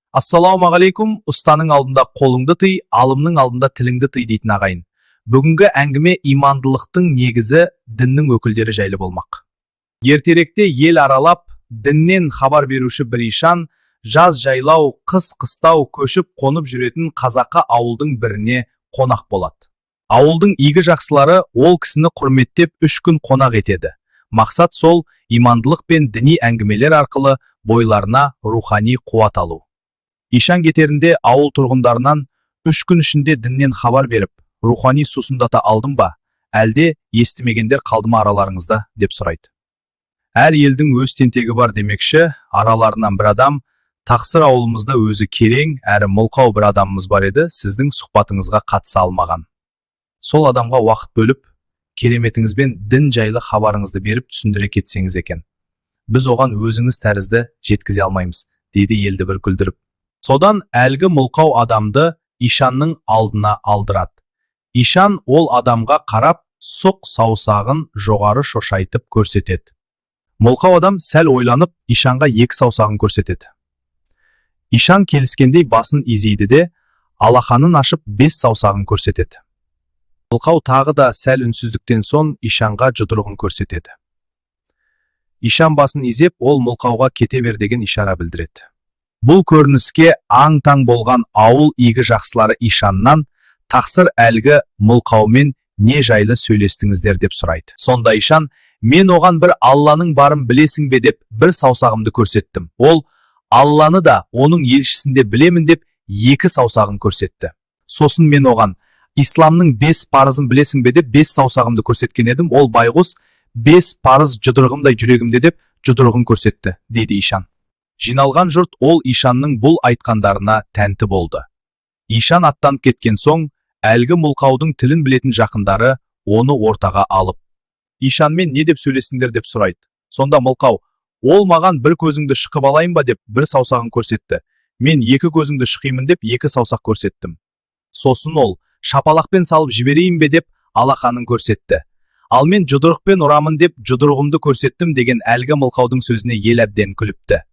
Ассалаумағалейкум! Ұстаның алдында қолыңды тый, алымның алдында тіліңді тый дейтін ағайын. Бүгінгі әңгіме имандылықтың негізі, діннің өкілдері жайлы болмақ. Ертеректе ел аралап, діннен хабар беруші бір ишан жаз жайлау, қыс қыстау көшіп қонып жүретін қазақы ауылдың біріне қонақ болады. Ауылдың игі жақсылары ол кісіні құрметтеп, 3 күн қонақ етеді. Мақсат сол имандылық пен діни әңгімелер арқылы бойларына рухани қуат алу. Ишан кетерінде ауыл тұрғындарынан: «3 күн ішінде діннен хабар беріп, рухани сусындата алдым ба, әлде естімегендер қалды ма араларыңызда?» – деп сұрайды. Әр елдің өз тентегі бар демекші, араларынан бір адам: «Тақсыр, ауылымызда өзі керең әрі мылқау бір адамымыз бар еді, сіздің сұхбатыңызға қатыса алмаған. Сол адамға уақыт бөліп, кереметіңізбен дін жайлы хабарыңызды беріп, түсіндіре кетсеңіз екен. Біз оған өзіңіз тәрізді жеткізе алмаймыз», – дейді елді бір күлдіріп. Содан әлгі мылқау адамды ишанның алдына алдырады. Ишан ол адамға қарап, сұқ саусағын жоғары шошайтып көрсетеді. Мылқау адам сәл ойланып, ишанға екі саусағын көрсетеді. Ишан келіскендей басын изейді де, алақанын ашып, бес саусағын көрсетеді. Мылқау тағы да сәл үнсіздіктен соң ишанға жұдырығын көрсетеді. Ишан басын изеп, ол мылқауға кете бер деген ишара білдіреді. Бұл көрініске аң-таң болған ауыл игі жақсылары ишаннан: «Тақсыр, әлгі мылқаумен не жайлы сөйлестіңіздер?» – деп сұрайды. Сонда ишан: «Мен оған бір Алланың барын білесің бе деп бір саусағымды көрсеттім. Ол Алланы да, оның елшісін де білемін деп екі саусағын көрсетті. Сосын мен оған исламның бес парызын білесің бе деп бес саусағымды көрсеткен едім, ол байғұс бес парыз жұдырығымдай жүрегімде деп жұдырығын көрсетті», – дейді ишан. Жиналған жұрт ол ишанның бұл айтқандарына тәнті болды. Ишан аттанып кеткен соң, әлгі мылқаудың тілін білетін жақындары оны ортаға алып: «Ишанмен не деп сөйлестіңдер?» – деп сұрайды. Сонда мылқау: «Ол маған бір көзіңді шұқып алайын ба деп бір саусағын көрсетті. Мен екі көзіңді шұқимын деп екі саусақ көрсеттім. Сосын ол шапалақпен салып жіберейін бе деп алақанын көрсетті. Ал мен жұдырықпен ұрамын деп жұдырығымды көрсеттім», – деген әлгі мылқаудың сөзіне ел әбден күліпті.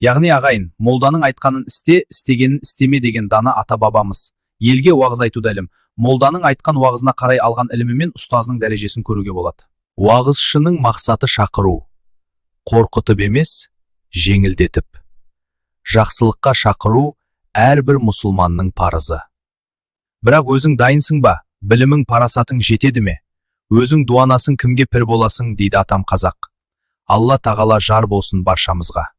Яғни, ағайын, молданың айтқанын істе, істегенін істеме деген дана ата бабамыз. Елге уағыз айтуда ілім. Молданың айтқан уағызына қарай алған ілімі мен ұстазының дәрежесін көруге болады. Уағызшының мақсаты шақыру. Қорқытып емес, жеңілдетіп. Жақсылыққа шақыру әрбір мұсылманның парызы. Бірақ өзің дайынсың ба? Білімің, парасатың жетеді ме? Өзің дуанасың, кімге пір боласың дейді атам қазақ. Алла тағала жар болсын баршамызға.